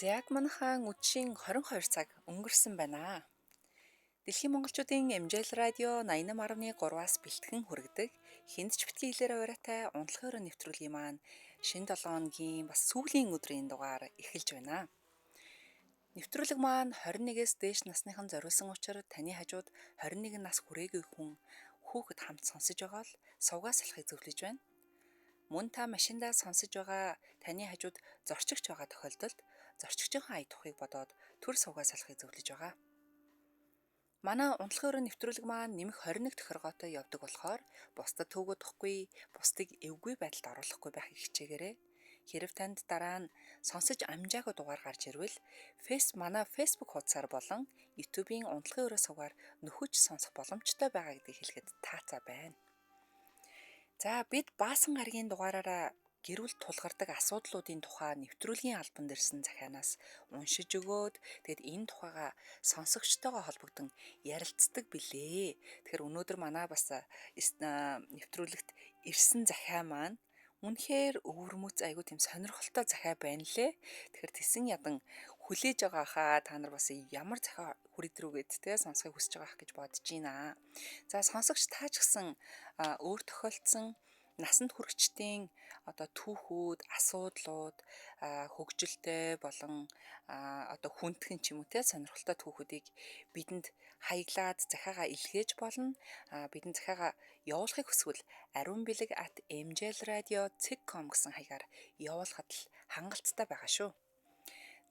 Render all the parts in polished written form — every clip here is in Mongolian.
Яг манайхан үдшийн 22 цаг өнгөрсөн байна. Дэлхийн монголчуудын MJL радио 88.3-аас бэлтгэн хүргэдэг хэнд ч битгий хэлээрээ уриатай унтлахын өрөө нэвтрүүлгийн маань шинэ 7 хоногийн бас сүүлийн өдрийн дугаар эхэлж байна. Нэвтрүүлэг маань 21-ээс дээш насныхан зориулсан учраас таны хажууд 21 нас хүрээгүй хүн хүүхэд хамт сонсож байгаа бол сувгаас салахыг зөвлөж байна. Мөн та машиндаа сонсож байгаа таны хажууд зорчигч байгаа тохиолдолд зорчигчийн ая тухыг бодоод төр сувгаас салахыг зөвлөж байгаа. Манай унтлахын өрөө нэвтрүүлэг маань нэмэх 21 тохиргоотой явдаг болохоор бусдад төвөгдөхгүй, бусдыг эвгүй байдалд оруулахгүй байхыг хичээгээрэй. Хэрв танд дараа нь сонсож амжаагүй дугаар гарч ирвэл манай Facebook хуудасаар болон YouTube-ийн унтлахын өрөө сувгаар нөхөж сонсох боломжтой байгаа гэдгийг хэлэхэд таацаа байна. За бид Баасан гарагийн дугаараараа гэр бүл тулгардаг асуудлуудын тухай нэвтрүүлгийн албанд ирсэн захианаас уншиж өгөөд тэгэд энэ тухайга сонсогчтойгоо холбогдсон ярилцдаг билээ. Тэгэхээр өнөөдөр манай бас нэвтрүүлэгт ирсэн захиа маань үнэхээр өвөрмөц айгүй тийм сонирхолтой захиа байна лээ. Тэгэхээр тэсэн ядан хүлээж байгаа хаа та нар бас ямар захиа хүрээд рүү гэд те сонсохыг хүсэж байгаа х гэж бодож байна. За сонсогч таа ч гэсэн өөр тохиолдсон насанд хүрэгчдийн одоо түүхүүд, асуудлууд, хөгжилтэй болон одоо хүндхэн ч юм уу те сонирхолтой түүхүүдийг бидэнд хаяглаад захиагаа илгээж болно. Бидэнд захиагаа явуулахыг хүсвэл aruunbilag@mjlradio.com гэсэн хаягаар явуулахад л хангалттай байгаа шүү.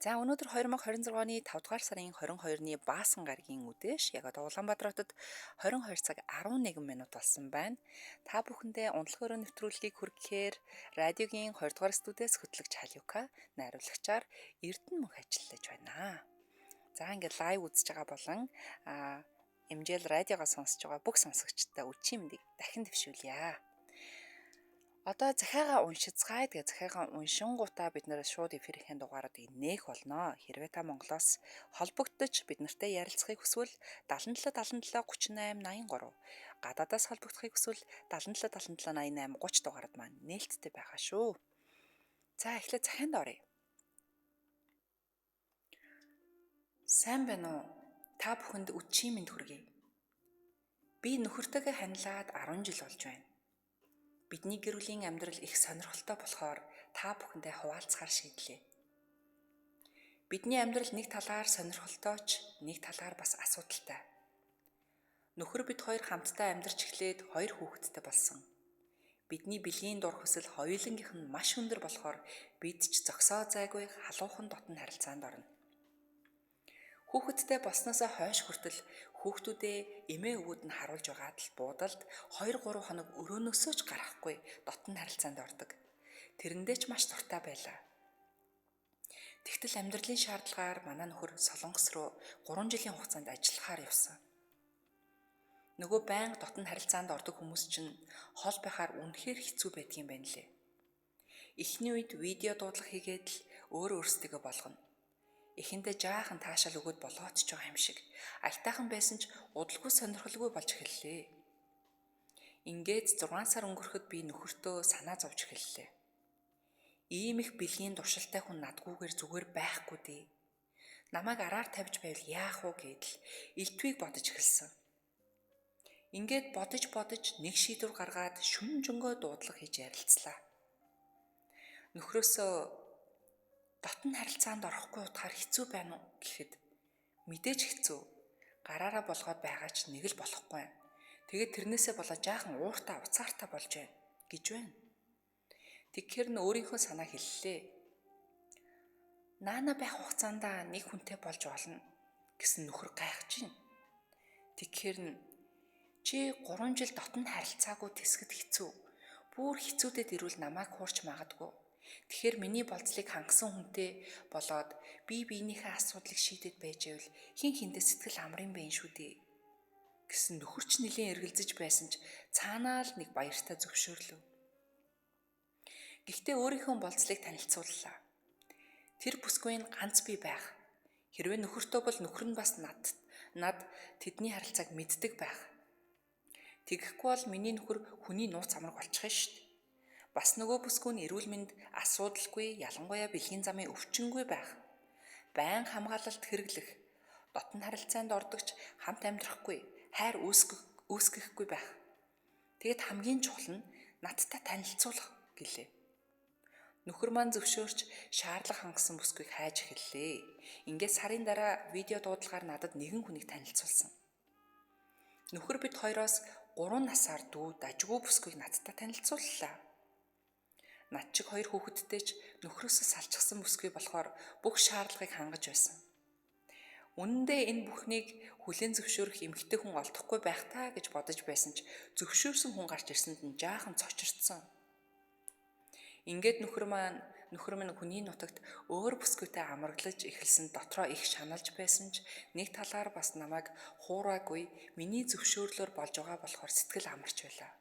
За өнөөдөр 2026 оны 5 дугаар сарын 22-ны Баасан гарагийн үдээш яг одоо Улаанбаатар хотод 22 цаг 11 минут болсон байна. Та бүхэндээ унтлахын өрөө нэвтрүүлгийг хүргэхээр радиогийн 2 дугаар студиэс хөтлөгч Халюка, найруулагчаар Эрдэнэ мөнх ажиллаж байна. За ингээд live үзэж байгаа болон MJL радиогоо сонсож байгаа бүх сонсогчдод үдшийн мэндийг дахин дэвшүүлье. Одоо захиагаа уншицгаая. Тэгээ захиагаа уншингуудаа бид нэр шууд эфирийн дугааруудыг нээх болно. Хэрвээ та Монголоос холбогдож бид нартай ярилцахыг хүсвэл 77 77 38 83, гадаадаас холбогдохыг хүсвэл 77 77 88 30 дугаард маань нээлттэй байгаа шүү. За эхлээд захианд оръё. Сайн байна уу? Та бүхэнд үдшийн мэнд хүргэе. Би нөхөртөөгөө ханилаад 10 жил болж байна. Бидний гэр бүлийн амьдрал их сонирхолтой болохоор та бүхэндээ хуваалцахаар шийдлээ. Бидний амьдрал нэг талаар сонирхолтой ч нэг талаар бас асуудалтай. Нөхөр бид хоёр хамтдаа амьдарч эхлээд 2 хүүхэдтэй болсон. Бидний бэлгийн дур хүсэл хоёулангийнх нь маш өндөр болохоор бид ч зогсоо зайгүй халуухан дотн харилцаанд орно. Хүүхэдтэй болсноосоо хойш хүртэл хүүхдүүдээ эмээ өвөөд нь харуулж байгаад л буудалд 2-3 хоног өрөөнөөсөө ч гарахгүй дотн харилцаанд ордог. Тэрэндээ ч маш дуртай байлаа. Тэгтэл амьдралын шаардлагаар манай нөхөр Солонгос руу 3 жилийн хугацаанд ажиллахаар явсан. Нөгөө байнга дотн харилцаанд ордог хүмүүс чинь хол байхаар үнэхээр хэцүү байдгийн байна лээ. Эхний үед видео дуудлага хийгээд л өөр өөрсдийгөө болгоно. Эхэндээ жаахан таашаал өгөөд болоод ч байгаа юм шиг. Аятайхан байсан ч удалгүй сонирхолгүй болж эхэллээ. Ингээд 6 сар өнгөрөхөд би нөхөртөө санаа зовж эхэллээ. Ийм их бэлгийн туршилтай хүн надгүйгээр зүгээр байхгүй дээ. Намайг араар тавьж байвал яах вэ гэдэл элдвийг бодож эхэлсэн. Ингээд бодож нэг шийдвэр гаргаад шүн жөнгөө дуудлага хийж ярилцлаа. Нөхрөөсөө дотн харилцаанд орохгүй утгаар хэцүү байна уу гэхэд мэдээж хэцүү. Гараараа болгоод байгаа ч нэг л болохгүй. Тэгээд тэрнээсээ болоод жаахан ууртаа уцаартай болж байна гэж байна. Тэгэхээр нь өөрийнхөө санаа хэллээ. Наана байх хугацаанд нэг хүнтэй болж болно гэсэн нөхөр гайхаж байна. Тэгэхээр нь чи 3 жил дотн харилцаагүй тэсгэд хэцүү. Бүр хэцүүдэд ирвэл намайг хуурч магадгүй. Тэгэхээр миний болцлыг хангасан хүнтэй болоод би биенийхээ асуудлыг шийдээд байж байвал хэн хэндээ сэтгэл амар юм байна шүү дээ гэсэн нөхөрч нэлээн эргэлзэж байсан ч цаанаа л нэг баяртай зөвшөөрлөө. Гэхдээ өөрийнхөө болцлыг танилцууллаа. Тэр бүсгүй нь ганц би байх. Хэрвээ нөхөртөө бол нөхөр нь бас над тэдний харилцааг мэддэг байх. Тэгэхгүй бол миний нөхөр хүний нууц амраг болчих нь шүү дээ. Бас нөгөө бүсгүй нь эрүүл мэнд асуудалгүй, ялангуяа бэлгийн замын өвчнгүй байх. Байн хамгаалалт хэрэглэх, дотно харилцаанд ордог ч хамт амьдрахгүй, хайр үүсгэхгүй байх. Тэгэд хамгийн чухал нь надтай танилцуулах гэлээ. Нөхөр маань зөвшөөрч шаардлага хангасан бүсгүйг хайж эхэллээ. Ингээд сарын дараа видео дуудлагаар надад нэгэн хүнийг танилцуулсан. Нөхөр бид хоёроос 3 насаар дүү дажгүй бүсгүйг надтай танилцууллаа. Над чиг хоёр хүүхэдтэй ч нөхрөөсөө салчихсан бүсгүй болохоор бүх шаардлагыг хангаж байсан. Үнэн дээр энэ бүхнийг хүлээн зөвшөөрөх эмэгтэй хүн олдохгүй байх таа гэж бодож байсан ч зөвшөөрсөн хүн гарч ирсэнд нь жаахан цочирдсан. Ингээд нөхөр минь хүний нутагт өөр бүсгүйтэй амраглаж эхэлсэн дотроо их шаналж байсан ч нэг талаар бас намайг хуураагүй миний зөвшөөрлөөр болж байгаа болохоор сэтгэл амарч байлаа.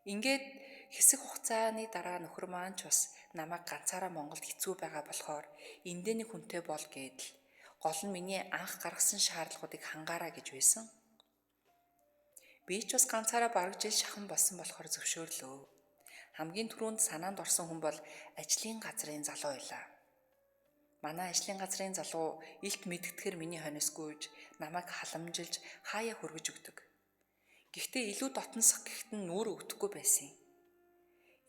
Ингээд хэсэг хугацааны дараа нөхөр маань ч бас намайг ганцаараа Монголд хэцүү байгаа болохоор эндээ нэг хүнтэй бол гэдэл гол нь миний анх гаргасан шаардлагуудыг хангаараа гэж байсан. Би ч бас ганцаараа бараг жил шахан болсон болохоор зөвшөөрлөө. Хамгийн түрүүнд санаанд орсон хүн бол ажлын газрын залуу байлаа. Манай ажлын газрын залуу илт мэдгэтгэр миний хойноос гүйж намайг халамжилж хаяа хөргөж өгдөг. Гэхдээ илүү дотносох гэхэд нь нүүр өгдөхгүй байсан юм.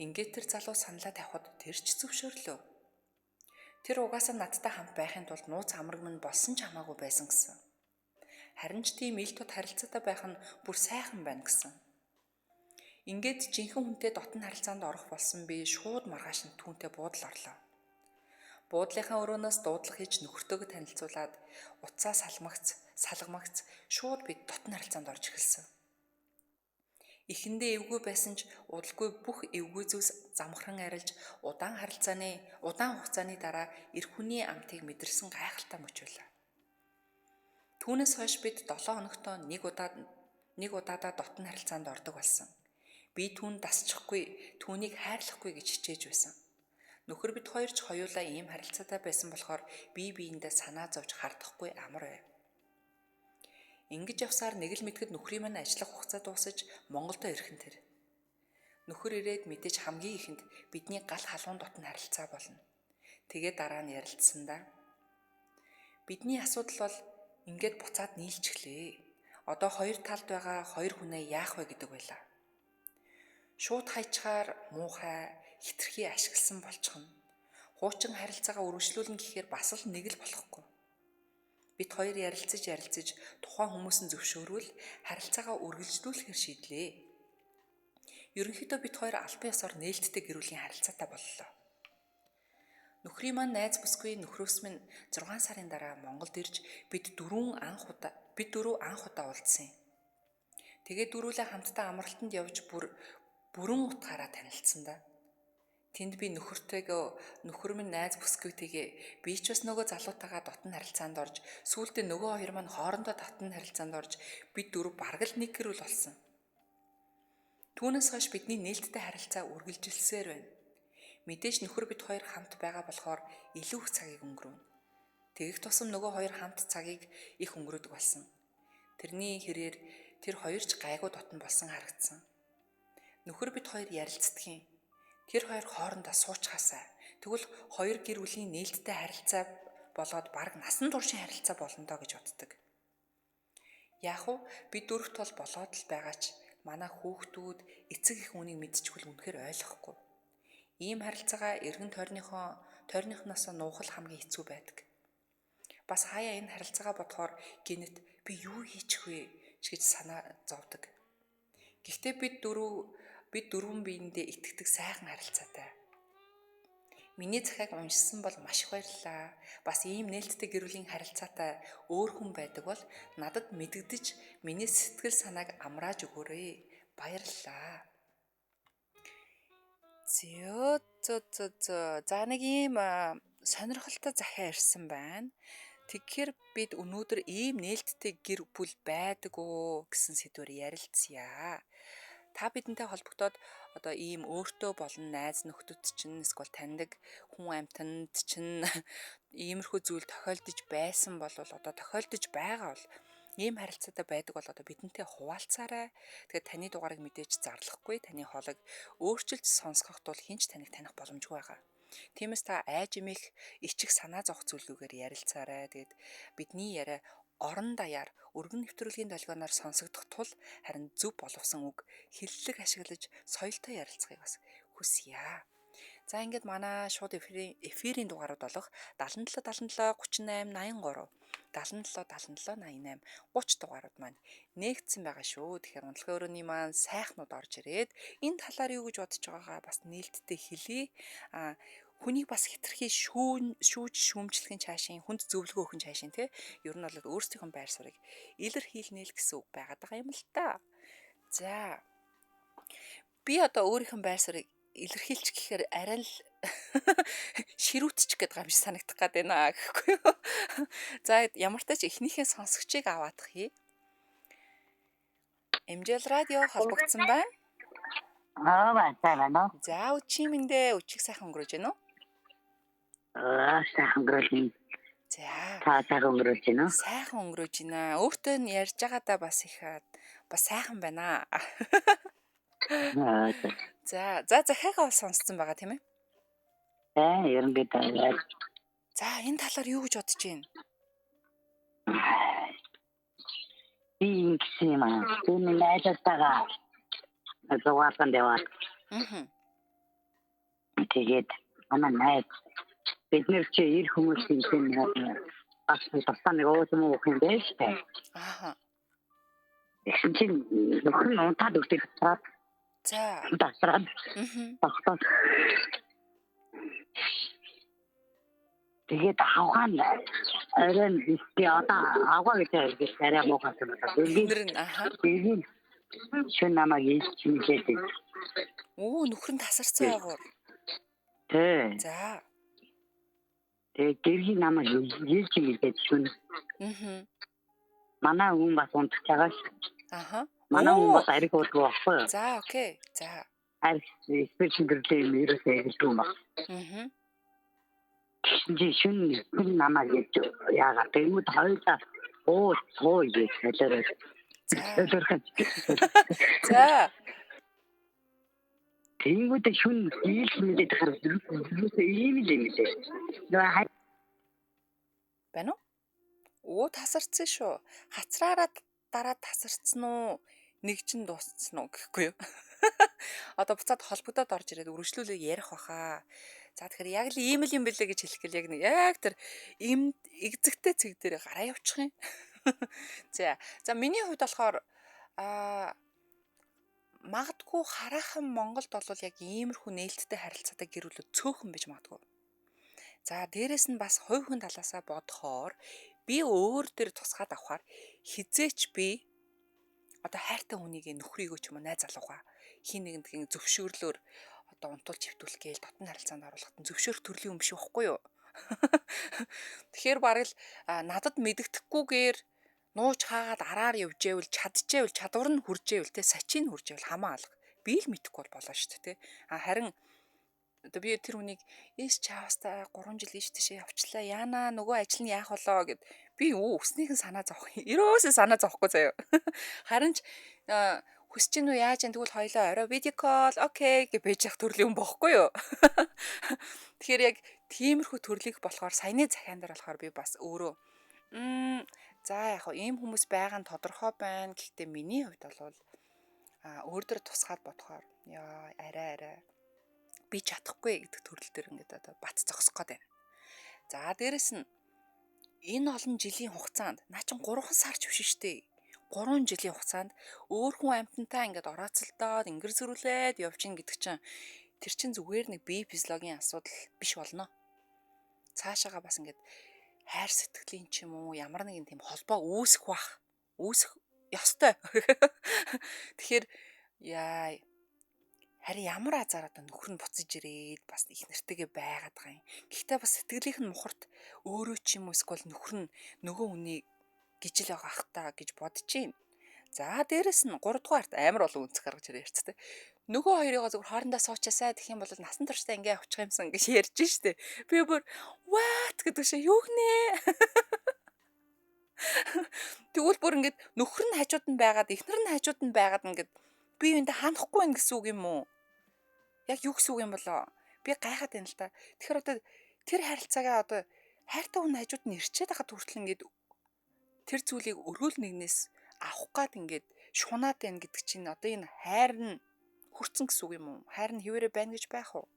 Ингээд тэр залуу саналаа тавихад тэр ч зөвшөөрлөө. Тэр угаасаа надтай хамт байхын тулд нууц амраг минь болсон ч хамаагүй байсан гэсэн. Харин ч тийм ил тод харилцаатай байх нь бүр сайхан байна гэсэн. Ингээд жинхэнэ хүнтэй дотн харилцаанд орох болсон би шууд маргааш нь түүнтэй буудал орлоо. Буудлынхаа өрөөнөөс дуудлага хийж нөхөртөөгөө танилцуулаад утсаа салгамагц шууд бид дотн харилцаанд орж эхэлсэн. Эхэндээ эвгүй байсан ч удалгүй бүх эвгүй зүйлс замхран арилж удаан хугацааны дараа эр хүний амтыг мэдэрсэн гайхалтай мөч байлаа. Түүнээс хойш бид 7 хоногтоо нэг удаадаа дотн харилцаанд ордог болсон. Би түүнд дасчихгүй, түүнийг хайрлахгүй гэж хичээж байсан. Нөхөр бид хоёр ч хоёулаа ийм харилцаатай байсан болохоор бие биендээ санаа зовж хардахгүй амар байв. Ингэж явсаар нэг л мэдэхэд нөхрийн маань ажиллах хугацаа дуусаж Монголдо ирэх нь тэр. Нөхөр ирээд мэдээж хамгийн ихэнд бидний гал халуун дотн харилцаа болно. Тэгээ дараа нь ярилцсандаа бидний асуудал бол ингээд буцаад нийлчихлээ. Одоо хоёр талд байгаа хоёр хүнээ яах вэ гэдэг байлаа. Шууд хайчаар муухай хитрхи ашигласан болчихно. Хуучин харилцаагаа үргэлжлүүлнэ гэхээр бас л нэг л болохгүй. Бид хоёр ярилцаж тухайн хүмүүс нь зөвшөөрвөл харилцаагаа үргэлжлүүлэхээр шийдлээ. Ерөнхийдөө бид хоёр албан ёсоор нээлттэй гэр бүлийн харилцаатай боллоо. Нөхрийн маань найз бүсгүй нөхрөөс минь 6 сарын дараа Монголд ирж бид дөрөв анх удаа уулзсан юм. Тэгээд дөрвөлээ хамтдаа амралтанд явж бүрэн утгаараа танилцсан да. Тэнд би нөхөр минь найз бүсгүйтэйгээ би ч бас нөгөө залуутайгаа дотн харилцаанд орж сүүлдээ нөгөө хоёр маань хоорондоо дотн харилцаанд орж бид дөрөв бараг л нэг гэр бүл болсон. Түүнээс хойш бидний нээлттэй харилцаа үргэлжилсээр байна. Мэдээж нөхөр бид хоёр хамт байгаа болохоор илүү их цагийг өнгөрөөнө. Тэгэх тусам нөгөө хоёр хамт цагийг их өнгөрөөдөг болсон. Тэрний хэрээр тэр хоёр ч гайгүй дотн болсон харагдсан. Нөхөр бид хоёр ярилцдаг юм. Тэр хоёр хоорондоо суучхаасаа. Тэгвэл хоёр гэр бүлийн нээлттэй харилцаа болоод бараг насан туршийн харилцаа болно доо гэж боддог. Яг уу бид дөрөвт бол болоод л байгаа ч манай хүүхдүүд эцэг их үнийг мэдчихвэл үнэхээр ойлгохгүй. Ийм харилцаагаа эргэн тойрныхноос нуухал хамгийн хэцүү байдаг. Бас хаяа энэ харилцаагаа бодохоор гинэт би юу хийчих вэ гэж санаа зовдөг. Гэхдээ бид дөрвөн биендээ итгэдэг сайхан харилцаатай. Миний захиаг уншсан бол маш их баярлалаа. Бас ийм нээлттэй гэр бүлийн харилцаатай өөр хүн байдаг бол надад мэдэгдэж миний сэтгэл санааг амрааж өгөөрэй. Баярлалаа. Зөө. За нэг ийм сонирхолтой захиа ирсэн байна. Тэгэхээр бид өнөөдөр ийм нээлттэй гэр бүл байдаг уу гэсэн сэдвээр ярилцъя. Та бидэнтэй холбогдоод одоо ийм өөртөө болон найз нөхдөд чинь эсвэл таньдаг хүн амьтанд чинь иймэрхүү зүйл тохиолдож байсан бол одоо тохиолдож байгаа бол ийм харилцаатай байдаг бол одоо бидэнтэй хуваалцаарай. Тэгэхээр таны дугаарыг мэдээж зарлахгүй, таны хоолойг өөрчилж сонсгох тул хэн ч таныг таних боломжгүй байгаа. Тиймээс та айж эмэх ичих санаа зовх зүйлгүйгээр ярилцаарай. Тэгээд бидний яриа орон даяар өргөн нэвтрүүлгийн долгионоор сонсогдох тул харин зөв боловсон үг хэллэг ашиглаж соёлтой ярилцахыг бас хүсье. За ингээд манай шууд эфирийн дугаарууд болох 77 77 38 83 77 77 88 30 дугаарууд маань нээгдсэн байгаа шүү. Тэгэхээр унтлагын өрөөний маань сайхнууд орж ирээд энэ талаар юу гэж бодож байгаагаа бас нээлттэй хэлье. А хүнийг бас хэтэрхий шүүж шүүмжлэхэн чаашин хүнд зөвлөгөө өгөх чаашин тий. Ер нь бол өөрсдийнхөө байр суурийг илэрхийлнэ л гэсэн үг байгаад байгаа юм л та. За би одоо өөрийнхөө байр суурийг илэрхийлчих гэхээр арай л ширүүтчих гээд байгаа юм шиг санагдах гээд байна гэхгүй юу. За ямар ч тач эхнийхээ сонсогчийг аваадах хий. MJL радио холбогдсон байна. Аа сайн байна уу? За өчийн мэндэ өчиг сайхан өнгөрөөж байна уу? Аа сайхан өнгөрөөж байна. За. Та сайхан өнгөрөөж байна уу? Сайхан өнгөрөөж байна. Өөртөө нь ярьж байгаадаа бас их бас сайхан байна. За за захиагаа бас сонсцсон байгаа тийм ээ? Ээ ер нь бид. За энэ талаар юу гэж бодож байна? Би ингэсэн юм аа. Би нэг найзтайгаа зугаалганд яваад. Аа. Тэгээд манай найз бид нэр чи ир хүмүүс юм бас тусдаа нэг уулын уух юм байж таа. Аа. Тэгсэн чинь нөхөр нь унтаад өгдөг хацраад. За. Тасраад. Аа. Тэгээд авгаан оройн би одоо авгаа гэж хэлж арай муухай юм байна. Нөхөр нь аха. Тэгээд шүн намайг ийж мэдээд. Оо нөхөр нь тасарсан байгуур. Тий. За. Тэгээд гэргийн намайг ийж мэдээд шүн. Аа. Манай хүн бас унтж байгаа ш. Аха. Манай хүн бас ариг уудгүй байхгүй юу? За окей. За. Ариг спирт гэрлээ юм ерөөсөө эгэлгүй юм баг. Аа. Тэгсэн чинь шүн намайг гэж яагаад тэгмүүд хоёулаа оо цуу гэж хэлээрээ. За. Тэнгүүд шүн дийлс мэдээд харах ерөөсөө ийм л юм лээ. Нөгөө байна уу? Оо тасарсан шүү. Хацраараа дараа тасарсан уу? Нэг чин дууссан уу гэхгүй юу? Одоо буцаад холбогдоод орж ирээд үргэлжлүүлээ ярих баха. За тэгэхээр яг л ийм л юм бэлээ гэж хэлэх гээл яг нэг яг тэр им эгзэгтэй цэг дээр гараа явчих юм. За за миний хувьд болохоор магадгүй хараахан Монголд бол яг иймэрхүү нээлттэй харилцаатай гэр бүлүүд цөөхөн байж магадгүй. За дээрэс нь бас хувь хүн талаасаа бодохоор би өөр дээр тусгаад авахаар хизээч би одоо хайртай хүнийг нөхрийгөө ч юм уу найз залуугаа хин нэгэн зөвшөөрлөөр одоо унтуулж хөвтүүлэх гээл дотн харилцаанд оруулахад нь зөвшөөрөх төрлийн юм биш байхгүй юу? Тэгэхээр бараг л надад мэдэгдэхгүйгээр нууж хаагаад араар явжээвэл чадчихээвэл чадвар нь хүржээвэл те сачин хүржээвэл хамаа алга. Би л мэдэхгүй болоо шүү дээ те. А харин одоо би тэр хүнийг ээш чаавастай 3 жил ийш тийшээ явчлаа. Яана нөгөө ажил нь яах болоо гэд би өснийх нь санаа зовх. Ерөөсөө санаа зовхгүй заяа. Харин ч хүсэж гин үү яаж юм тэгвэл хоёлоо орой видео кол окей гэж байж явах төрлийн юм бохгүй юу. Тэгэхээр яг тиймэрхүү төрлийг болохоор саяны захиан дээр болохоор би бас өөрөө за яг хөө ийм хүмүүс байгаа нь тодорхой байна. Гэхдээ миний хувьд бол өөр дөр тусгаад бодохоор яа арай би чадахгүй гэдэг төрөл төр ингээд одоо бат зогсох гээд байна. За дээрэс нь энэ олон жилийн хугацаанд наа чин 3 сар ч биш штэ. 3 жилийн хугацаанд өөр хүн амьтантай ингээд орооцолдоод ингэр зөрүүлээд явж гин гэдэг чинь тэр чин зүгээр нэг бие физиологийн асуудал биш болно. Цаашаага бас ингээд хайр сэтгэлийн ч юм уу ямар нэгэн тийм холбоо үүсэх бах. Үүсэх ёстой. Тэгэхээр яа харин ямар азар одоо нөхөр нь буцаж ирээд бас их нэртэйгээ байгаад байгаа юм. Гэхдээ бас сэтгэлийнх нь мухарт өөрөө ч юм уу эсвэл нөхөр нь нөгөө хүнийг гिजл байгаа ах та гэж бодож байна. За дээрэс нь 3 дугаарт амар олон үнцэг гаргаж ирээ ярьц те. Нөгөө хоёрыгоо зөвхөн хоорондоо суучаасай гэх юм бол насан туршдаа ингээ явчих юмсан гэж ярьж штэ. Би бүр what гэдэг шиг юу гинэ. Тэгвэл бүр ингээд нөхөр нь хажууд нь байгаад эхнэр нь хажууд нь байгаад ингээд би юундаа ханахгүй байх гэсэн үг юм уу? Яг юу гэсэн үг юм болоо? Би гайхаад байна л та. Тэгэхээр одоо тэр харилцаагаа одоо хайртай хүн хажууд нь ирчээд байхад хүртэл ингээд тэр зүйлийг өргөл нэгнээс авах гад ингээд шунаад байна гэдэг чинь одоо энэ хайр нь хүрцэн гэсэн үг юм уу? Хайр нь хിവэрэ байна гэж байх уу?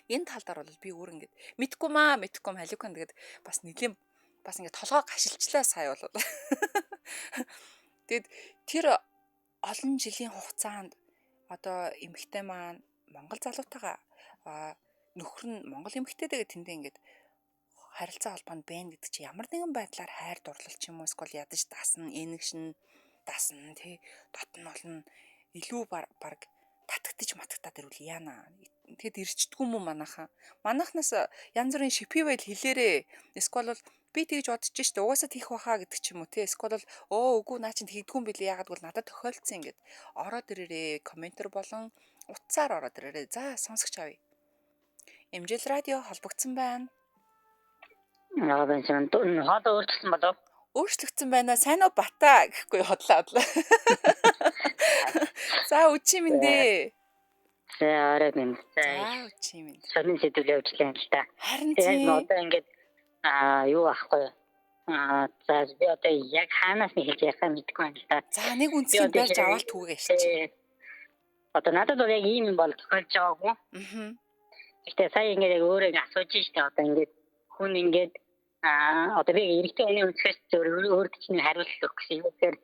Энэ тал дээр бол би өөр ингээд мэдгүй маа мэдгүй юм халиукан тэгээд бас нэлийн бас ингээд толгой гашилчлаа сая бол. Тэгэд тэр олон жилийн хугацаанд одоо эмэгтэй маань Монгол залуутайгаа нөхөр нь Монгол эмэгтэйтэйгээ тэндээ ингээд харилцаа холбоонд байна гэдэг чи ямар нэгэн байдлаар хайр дурлал ч юм уу эсвэл ядаж дасна, энэгшин дасна тий дотн олон илүү баг татагдаж матагтаад ирвэл яана. Тэгэд ирчдэггүй юм уу манайхан? Манайхнаас янз бүрийн шипи байл хэлээрээ. Эсвэл бол би тэгж бодож штэ угаасаа тийх баха гэдэг ч юм уу тий. Эсвэл бол өө үгүй наа чинь тэгдэггүй юм билээ яагаад гэвэл надад тохиолдсон ингээд ороод ирээрээ комментэр болон утсаар ороод ирээрээ. За сонсогч авъя. Эмжил радио холбогдсон байна. Яа байсан. Хоолой өөрчлөсөн болов? Өөрчлөгдсөн байна. Сайн уу Бата гэхгүй хотлаа. За үчи минь дээ. За орой минь. За үчи минь. Сонин сэдвэл явуулсан л та. Харин тийм. Одоо ингээд юу ахгүй. За би одоо яг хаанаас нь хэлж яхаа мэдэхгүй байна л да. За нэг үндсийг барьж аваад түүгээ шээ. Одоо надад бол яг ийм юм бол тохиолж байгаагүй. Аа. Гэтэ сая ингээд яг өөрөө асууж штэ одоо ингээд хүн ингээд одоо би эрэгтэй хүний өнцгөөс зөв өөр чинь хариулт өгөх гэсэн юм. Тэгэхээр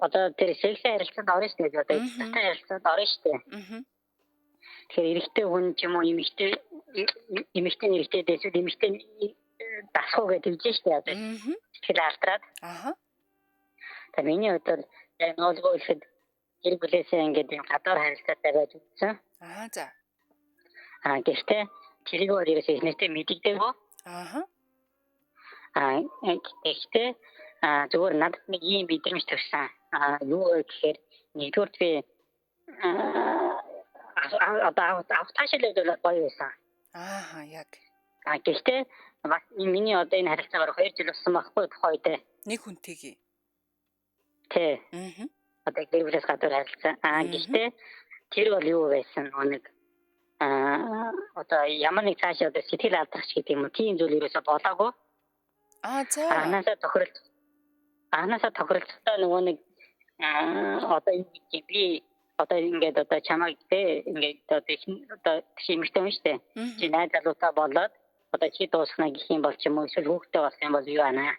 одоо тэр сексийн харилцаанд орно шүү дээ. Одоо татан харилцаанд орно шүү дээ. Тэгэхээр эрэгтэй хүн ч юм уу эмэгтэй эрэгтэй эсвэл эмэгтэй дасах уу гэж хэлж шүү дээ. Одоо сэтгэл алдраад. Аа. Тэгээ миний хувьд бол яг ноолгүй ихэд гэр бүлээсээ ингээд юм гадуур харилцаатай байж үзсэн. Аа за. Гэхдээ тэрийг бол ерөөсөө эхнэртэй мэддэггүй. Аа. Гэхдээ зүгээр надад нэг ийм мэдрэмж төрсөн. Юу вэ гэхээр нэгдүгürt би одоо автаашил бол гоё байсан. Аа яг. Гэхдээ бас миний одоо энэ харилцаа бараг 2 жил болсон байхгүй тухайн үедээ. Нэг хүнтэйгээ. Тий. Аа. Одоо гэр бүлээс гадуур харилцаа. Гэхдээ тэр бол юу байсан нэг одоо ямар нэг цаашаа одоо сэтгэл алдах ч гэдэг юм уу тийм зүйл ерөөсө болоогүй. За. Анхнаасаа тохиролцтой нөгөө нэг одоо би одоо ингээд одоо чамайг те ингээд одоо одоо эмэгтэй хүн шүү дээ. Чи найз залуутай болоод одоо чи дуусгана гэх юм бол ч юм уу эсвэл хүүхдтэй болох юм бол юу аана.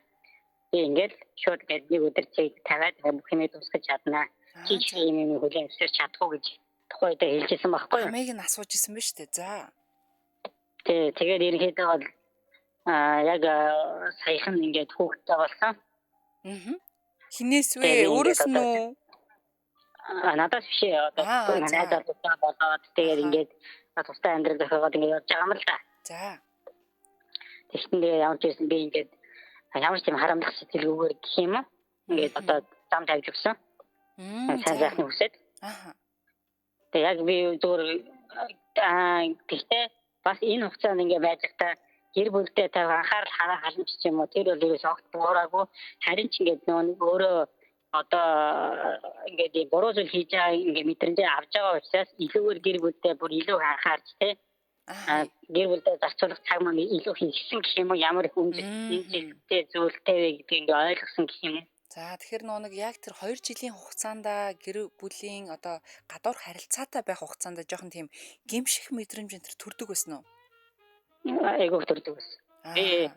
Би ингээд шууд ингээд нэг өдөр чи тавиад бүх юмыг дуусгаж чаднаа. Чи ч юм юм хүлээн зөвшөөрч чадахгүй гэж тухайн үедээ хэлжсэн байхгүй юу? Амийг нь асууж исэн ба шүү дээ. За. Тий, тэгээд ерөнхийдөө бол яг саяхан ингээд хүүхдтэй болсон. Аа. Хинээс вэ? Өөрөөс нь үү? Надаас биш ээ. Одоо найз залуутай болоод тэгээд ингээд тустай амьдрал зохиогоод ингээд явж байгаа юм л да. За. Тэгсэн тэгээд ямар ч байсан би ингээд ямар ч тийм харамлах сэтгэлгүйгээр гэх юм уу? Ингээд одоо зам тавьж өгсөн. Сайн сайхны хүсээд. Аа. Тэгээд яг би зүгээр тэгтээ бас энэ хугацаанд ингээд байж байхдаа гэр бүлдээ тавих анхаарал хараа халамж ч юм уу тэр бол ерөөс огт буураагүй харин ч ингээд нөгөө нэг өөрөө одоо ингээд ийм буруу зүйл хийж байгаа ингээд мэдрэмжээ авч байгаа учраас илүүгээр гэр бүлдээ бүр илүү анхаарч те гэр бүлдээ зарцуулах цаг маань илүү хийсэн гэх юм уу ямар их үнэтэй зүйлтэй вэ гэдгийг ингээд ойлгосон гэх юм уу. За тэгэхээр нөгөө нэг яг тэр 2 жилийн хугацаанд гэр бүлийн одоо гадуур харилцаатай байх хугацаанд жоохон тийм гимших мэдрэмж энэ төр төрдөг байсан уу? Айгүйх төрдөг байсан. Би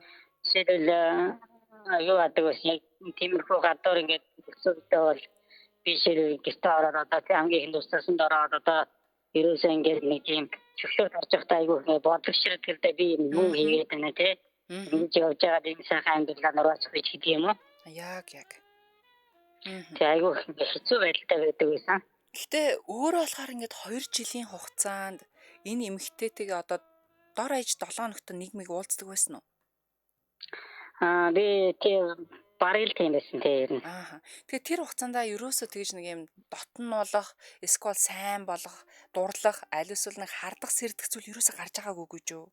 жишээлбэл юу яадаг байсан яг тиймэрхүү гадуур ингээд өсөлтөө бол би жишээлбэл гэртээ ороод одоо тийм хамгийн ихэнд устсанд ороод одоо ерөөсөө ингээд нэг тийм чөглөөд орж байхдаа айгүйх ингээд бодлогширдаг л да би юу хийгээд байна те. Ингэж явж байгаа энэ сайхан амьдралаа нураачих гэж гэдэг юм уу? Яг яг. Тэгээ айгүй хэцүү байдалтай байдаг байсан. Гэтэ өөрөө болохоор ингээд 2 жилийн хугацаанд энэ эмэгтэйтэйгээ одоо дор хаяж 7 хоногт нэг мэг уулздаг байсан уу? Би тийм бараг л тийм байсан тийм. Аа. Тэгээ тэр хугацаанд ерөөсөө тэгж нэг юм дотнуулах, эсвэл сайн болох, дурлах, аль эсвэл нэг хардах, сэрдэх зүйл ерөөсөө гарч байгаагүй гэж юу?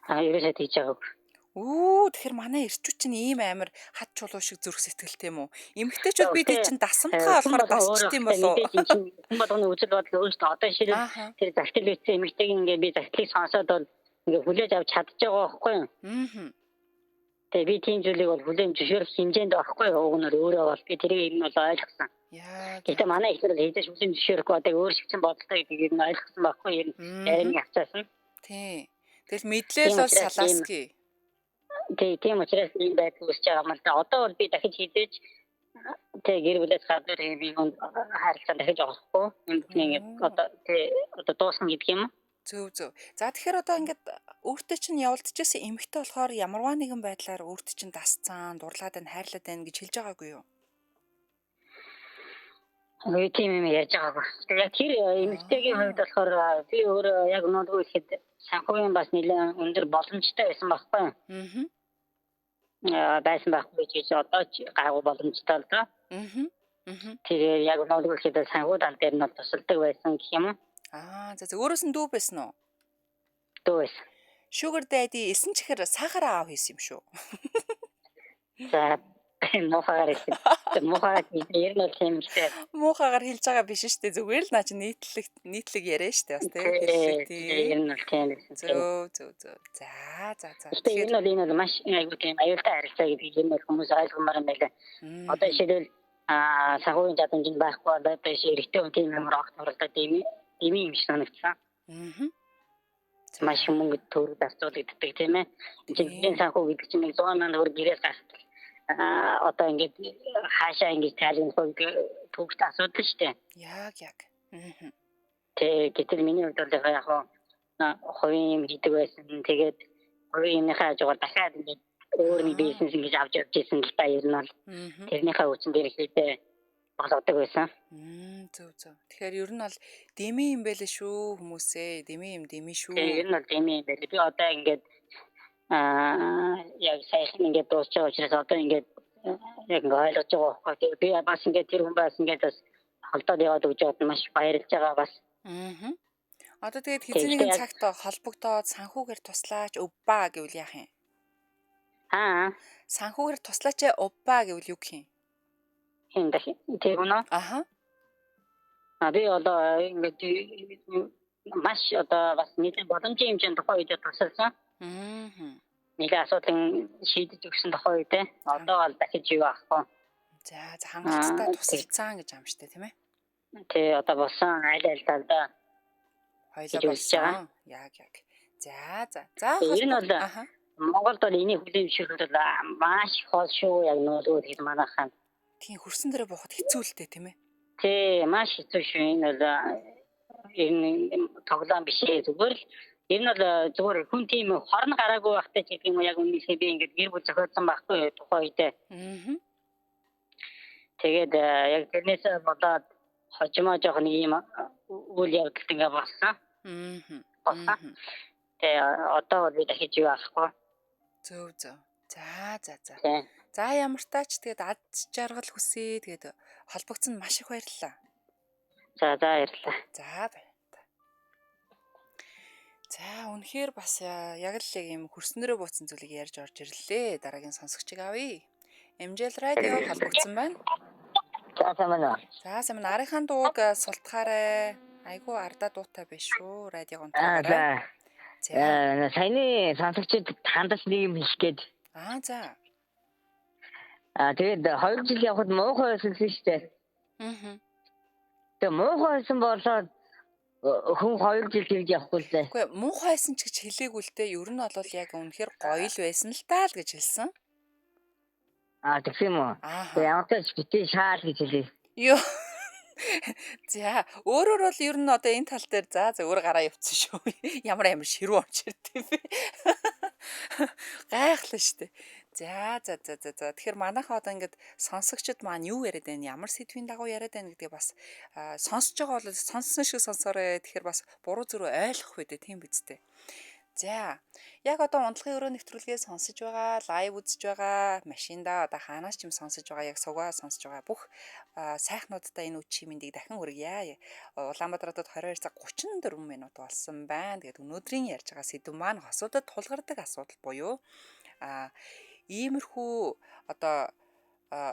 Ерөөсөө тэгж байгаагүй. Үу, тэгэхээр манай эрчүүд чинь ийм амар хад чулуу шиг зүрх сэтгэлтэй юм уу? Эмэгтэйчүүд бид Тий. чинь дасамтгай Хүн болохоор болгон өөр дасчт юм багтай болов уу? мэдээж эн чинь хүн болгоны үзэл бодол өөр шүү дээ. Одоо жишээлбэл тэр захидал бичсэн эмэгтэйг ингээ би захидлыг сонсоод бол ингээ хүлээж авч чадчих байгаа байхгүй юу? Аа. Тэгээ би тийм зүйлийг бол хүлээн зөвшөөрөх хэмжээнд байхгүй юу? Уг нь өөрөө бол би тэрийг юм бол ойлгосон. Яг. Гэтэ манай эхнэр бол хэзээ ч хүлээн зөвшөөрөхгүй одоо өөр шиг чинь бодолтой гэдгийг ер нь ойлгосон байхгүй юу? Ярин авчаасан. Тий. Тэгэл мэдлэл бол салааски. Тий, тийм учраас ийм байдал үүсэж байгаа юм л да. Одоо бол би дахиж хизээж тэг гэр бүлээс гадуур би харилцаа дахиж орохгүй. Энэ бүхний ингээд одоо тий одоо дуусна гэдэг юм. Зөв зөв. За тэгэхээр одоо ингээд өөртөө чинь явуулдчихсан эмэгтэй болохоор ямарваа нэгэн байдлаар өөртөө чинь дасцсан, дурлаад байна, хайрлаад байна гэж хэлж байгаагүй юу? Үгүй тийм юм ярьж байгаагүй. Тэгээ яг тэр эмэгтэйгийн хувьд болохоор би өөрөө яг өнөөдөр хэлэхэд санхүүгийн бас нэлээд өндөр боломжтой байсан байхгүй юу? Аа. Байсан байхгүй гэж одоо ч гайгүй боломжтой л доо. Аа. Тэгээ яг өнөөдөр хэлэхэд санхүү тал дээр нь тусалдаг байсан гэх юм уу? Аа, за өөрөөс нь дүү байсан уу? Дүү байсан. Sugar daddy элсэн чихэр сахар аав хийсэн юм шүү. За муухагаар хэлсэн. Муухагаар ер нь бол тийм ихтэй. Муухагаар хэлж байгаа биш шүү дээ. Зүгээр л наа чи нийтлэг яриа шүү дээ. Бас тийм. Ер нь бол тийм байсан. Зөв зөв зөв. За за за. Тэгэхээр энэ бол маш айгүй тийм аюултай харилцаа гэдгийг ер нь бол хүмүүс ойлгомоор юм байлаа. Одоо жишээлбэл санхүүгийн чадамж нь байхгүй бол одоо жишээ эрэгтэй хүн тийм ямар огт оролдоод ийм юм шиг санагдсан. Аа. Маш мөнгө төгрөг зарцуулагддаг тийм ээ. Жинхэнэ санхүү гэдэг чинь 100 сая төгрөг гэрээс гаргах одоо ингээд хаашаа ингэж тайлбарлах вэ гэдэг төвөгтэй асуудал шүү дээ. Яг яг. Аа. Тэг гэтэл миний хувьд бол яг хувийн юм хийдэг байсан. Тэгээд хувийн юмныхаа хажуугаар дахиад ингээд өөр нэг бизнес ингэж авч явж исэн л та ер нь бол тэрнийхээ хүчин дээр хийдэ болгодог байсан. Зөв зөв. Тэгэхээр ер нь бол дэмий юм байлээ шүү хүмүүсээ. Дэмий юм дэмий шүү. Тэг ер нь бол дэмий юм байлээ. Би одоо ингээд яг саяхан ингээд дуусч байгаа учраас одоо ингээд яг ингээд ойлгож байгаа байхгүй. Би бас ингээд тэр хүн бас ингээд бас холдоод яваад өгч байгаад маш баярлж байгаа бас. Аа. Одоо тэгээд хэзээ нэгэн цагт холбогдоод санхүүгээр туслаач өвбаа гэвэл яах юм? Аа. Санхүүгээр туслаач өвбаа гэвэл юу гэх юм? Хин дахин тэр үнэ? Аха. А би одоо ингээд маш одоо бас нийтийн боломжийн хэмжээнд тухайн үед тусалсан. Аа. Нэлээд асуудлын шийдэж өгсөн тухайн үед одоо бол дахиж юу авахгүй. За за хангалттай тусалцсан гэж юм штэ тийм ээ. Тий одоо болсон аль аль талдаа хоёлоо болсон. Яг яг. За за. За ер нь бол Монголд бол энийг хүлээн зөвшөөрөх бол маш хол шүү яг нуулгүй гэж манайхан. Тийм хөрсөн дээрээ буухад хэцүү л дээ тийм ээ. Тий маш хэцүү шүү. Энэ бол энэ тоглоом биш ээ зүгээр л ер нь бол зүгээр хүн тийм хорн гараагүй байхтай ч гэдэг юм уу яг үнэхээр би ингээд гэр бүл зохиоцсон байхгүй тухайн үедээ. Аа. Тэгээд яг тэрнээс болоод хожимоо жоох нэг юм үйл явдалт ингээд болсон. Аа. Тэгээ одоо бол би дахиж юу авахгүй. Зөв зөв. За за за. За ямар тач тэгээд ад жаргал хүсье. Тэгээд холбогдсон маш их баярлалаа. За за баярлалаа. За баярлалаа. За үнэхээр бас яг л яг юм хөрснөрөө бууцсан зүйлийг ярьж орж ирлээ. Дараагийн сонсогчийг авъя. MJL радио холбогдсон байна. За сайн байна уу? За сайн байна. Арийнхаа дууг султгаарай. Айгу ардаа дуутай биш шүү. Радиог онтоогоорой. За. Саяны сонсогчид хандаж нэг юм хэлэх гээд. Аа за. Аа тэгээд 2 жил явхад муухай байсан шүү дээ. Аа. Тэгээ муухай байсан болоод хүн 2 жил тэгж явахгүй л дээ. Үгүй муухай байсан ч гэж хэлээгүй л дээ. Ер нь бол яг үнэхээр гоё л байсан л таа л гэж хэлсэн. Аа тэгсэн юм уу? Тэгээ ямар ч битгий шаал гэж хэлээ. Йоо. За өөрөөр бол ер нь одоо энэ тал дээр за за өөр гараа явцсан шүү. Ямар амар ширүү орж ирд юм бэ. Гайхлаа шүү дээ. За за за за за. Тэгэхээр манайхаа одоо ингээд сонсогчид маань юу яриад байна, ямар сэдвийн дагуу яриад байна гэдгээ бас сонсож байгаа бол сонссон шиг сонсоорой. Тэгэхээр бас буруу зүрх ойлгох үү дээ, тийм биз дээ. За яг одоо унтлагын өрөө нэвтрүүлгээ сонсож байгаа, лайв үзэж байгаа, машиндаа одоо хаанаас ч юм сонсож байгаа, яг сугаа сонсож байгаа бүх сайхнуудтай энэ үчи мэндийг дахин хүргье. Улаанбаатар хотод 22 цаг 34 минут болсон байна. Тэгээд өнөөдрийн ярьж байгаа сэдэв маань хосуудад тулгардаг асуудал буюу Иймэрхүү одоо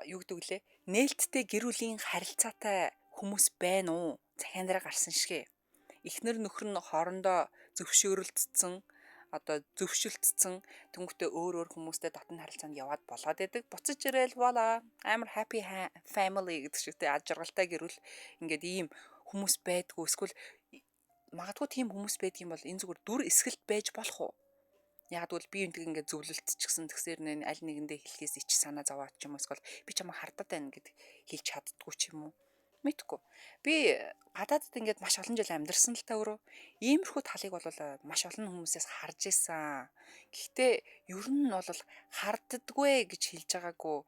юу гэдэг лээ? Нээлттэй гэр бүлийн харилцаатай хүмүүс байна уу? Захиан дээр гарсан шигэ. Эхнэр нөхөр нь хоорондоо зөвшөөрөлдсөн, одоо зөвшөлдсөн, тэнгуүтээ өөр өөр хүмүүстэй дотн харилцаанд яваад болоод идэг. Буцаж ирээл voila, амар happy family гэдэг шигтэй ад жаргалтай гэр бүл ингээд ийм хүмүүс байдгүй. Эсвэл магадгүй тийм хүмүүс байдаг юм бол энэ зүгээр дүр эсгэлт байж болох уу? Яг бол би үүнтэйг ингээд зөвлөлтчихсэн тэгсэр нэ аль нэгэндээ хэлхээс ич санаа зовоод ч юм уу, эсвэл би чамайг хардаад байна гэд хэлж чаддгүй ч юм уу. Мэдгүй. Би гадаадд ингээд маш олон жил амьдарсан л та өөрөө иймэрхүү талыг бол маш олон хүмүүсээс харж исэн. Гэхдээ ер нь бол харддаггүй гэж хэлж байгаагүй,